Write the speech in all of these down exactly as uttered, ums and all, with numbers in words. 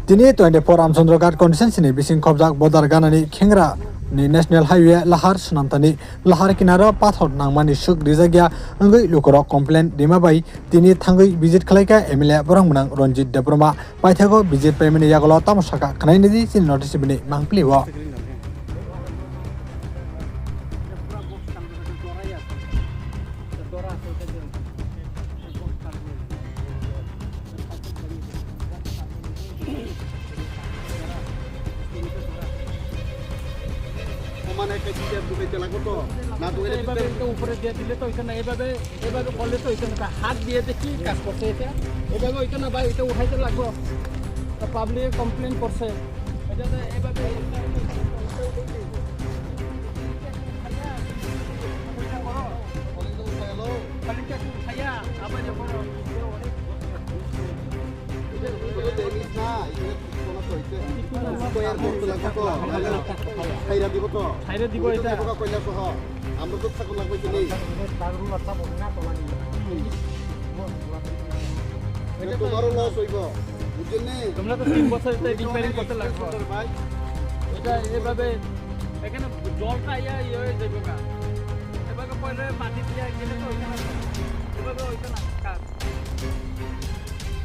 Tini twenty-four Ramchandra Ghat constituency ni bising khobjak border ganani khengra ni National Highway lahar swnamthani lahar kinaro pathor nangmani swk rijak ya wngwi lukurok complain rima bai tini thangwi visit khlaikha M L A borok mwnang Ranjit Debbarma. Paithago visit paimani yagulo tamo sakha khwnai nidi chini notice bini mangpili o. সমান একটা চিটার দিতে লাগবো তো। না তো এটা এভাবে একটু উপরে দিয়ে দিলে তো হইতো না, এভাবে, এভাবে করলে তো হইতো না। তা হাত দিয়ে দেখি কাজ করছে এটা, এভাবে হইতো না ভাই, এটা উঠাইতে লাগবো। তো পাবলিকে কমপ্লেন করছে। এটা তো এভাবে, খালি একটু উঠাইয়া, আবার ইয়ে করো। এটা তো দেখিস না, এটা কোনো তো হইছে। স্কোয়ার করতে লাগবে তো, নাহলে ছাইরা দিব তো। ছাইরা দিব এটা। এটা তো কইলা সহ। আমরা তো থাকুন লাগবে কি নেই? এটা তোমারও লস হইব, বুঝছেন নি? তোমরা তো তিন বছর এটা রিপেয়ারিং করতে লাগবে। ভাই। এটা এভাবে এখানে জলটা ইয়া, ইয়ে হয়ে যাবে গা। এভাবে পরে মাটি দিয়ে গেলে তো ওইখানে, এভাবে ওইখানে কাজ।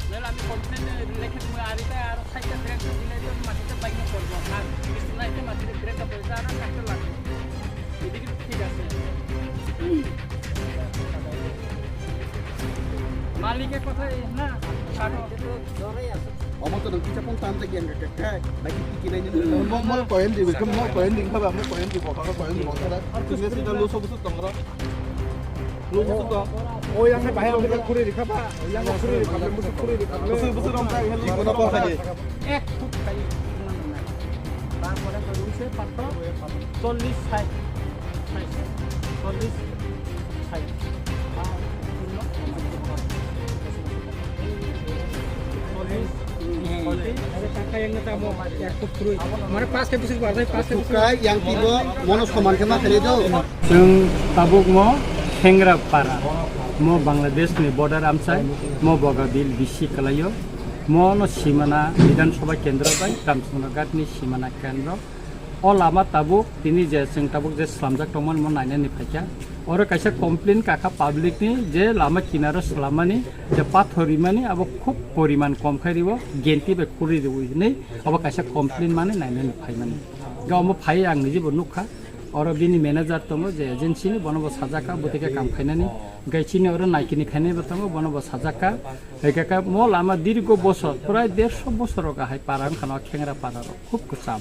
নাহলে আমি কমপ্লেন লিখে তুমি আর এটা আর সাইডটা ব্রেক দিলে তো মাটিতে বাইরে পড়বো। আর কিছু নাই তো মাটিতে ব্রেকটা পড়ে, আর কাটতে লাগবে। এদিকে ঠিক আছে। মালিকের কথা এই না, কাটো। Omo to nang kisa phone tan jagya hwnkha khe, khe, bai khe tiki nai nini. Mo, mo, mo, koyen di, mo, koyen di, baba, mo, koyen di, baba, koyen di, baba. Tini sida luso busu tong ro. Luso busu tong. O yang bahai ang khuri rikha ba, yang khuri rikha, busu khuri rikha. Busu, busu rong ta, he luso na pa khaye. Ek foot khaye. Tarpore to rungse patto chollish sait. Chollish sait. Mane pass khe bwswk barjak, pass khe bwswk. Sukai yang tibo mono soman khe ma khe do. Chwng tabuk mo Khengra para, mo Bangladesh ni border amchai, mo Bogabil bisi kwlaio, mo no simana Bidhan Sabha kendro bai Ramchandra Ghat ni simana kendro. O lama tabuk tini je chwng tabuk je slamjak tongmani mo nainani phaikha. Oro kaisa complain kakha public ni je lama kinaro slamani je pathor rimani abo khub poriman kom khai ribo, genti bai khuri ribo hinwi abo kaisa complain mani nainani phaimani. Ga omo phai ang nijibo nukha. Oro bini manager tongo je agency ni, bono bo sajakha bwtwi khe kam khainani. Gai chini oro naikini khainai bo tongo, bono bo sajakha. Hai khe khe mo lama dirgo bosor, prai derso bosor rok ahai para wngkha no Khengra para rok khub kwcham.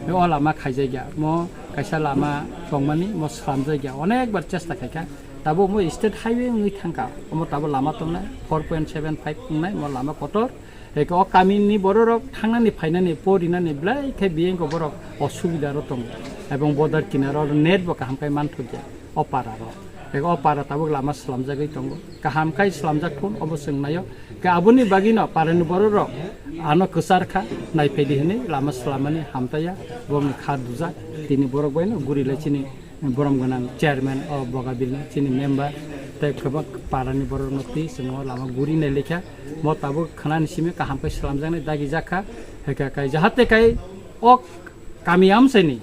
O lama khaijakya, mo kaisa lama tongmani, mo slamjakya, onek bar chesta khaikha. Tabuk mo state highway wngwi thangkha, omo tabuk lama tongnai four point seven five wngnai, mo lama kotor. Eke o kami ni borok rok thangnani phainani porinani belai khe biyeng ko borok osubida ro tongo. Ebong border kinaro net bo kaham khai manthokya o para ro. Eke o para tabuk lama slamjagwi tongo. Kaham khai slamjak thun obo chwng naio. Ke aboni bagwi no para ni borok rok ano kwchar kha naiphai di hinwi lama slamani hamtaya bongni kha dujak tini borok bai no guri lai chini borom gwnang chairman o Bogabil ni chini member tei kwbang para ni borok no twi chwng o lama guri nai lekha. Mo tabuk khwnani simi kaham khe slamjaknai dagi jak kha. Hai kha kai jahate kai o kami amchai ni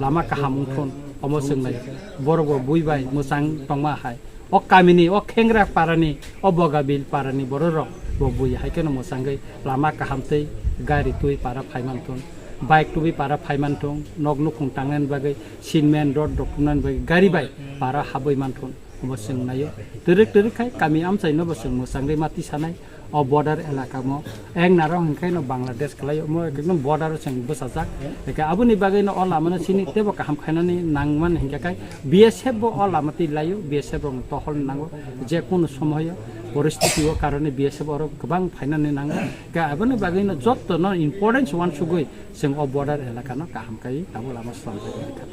lama kaham wngthun omo chwng nai borok bo bui bai mwchang tongma hai. O kami ni, o Khengra para ni, o Bogabil para ni borok rok bo bui hai kheno mwchangwi lama kaham tei gari twi para phai manthun, bike twi para phai manthun, nok nukhung tangnani bagwi cement rod rok tubunani bagwi gari bai para habwi manthun. Omo chwng naio. Twrwk twrwk khai kami amchai no bo chwng mwchangwi ma tisanai. O border elaka mo eng naro hwnkhe no Bangladesh kwlai omo ekdom border o chwng bwsajak. Eke aboni bagwi no o lama no chini teibo kaham khainani nangmani hwnkhe khai B S F bo o lama twi laio, B S F rok no tohol nango je kunu somoyo poristiti o karone B S F oro kwbang phainani nango. Eke aboni bagwi no jotto no importance wansugwi chwng o border elaka no kaham khai tabuk lama slamjak kha.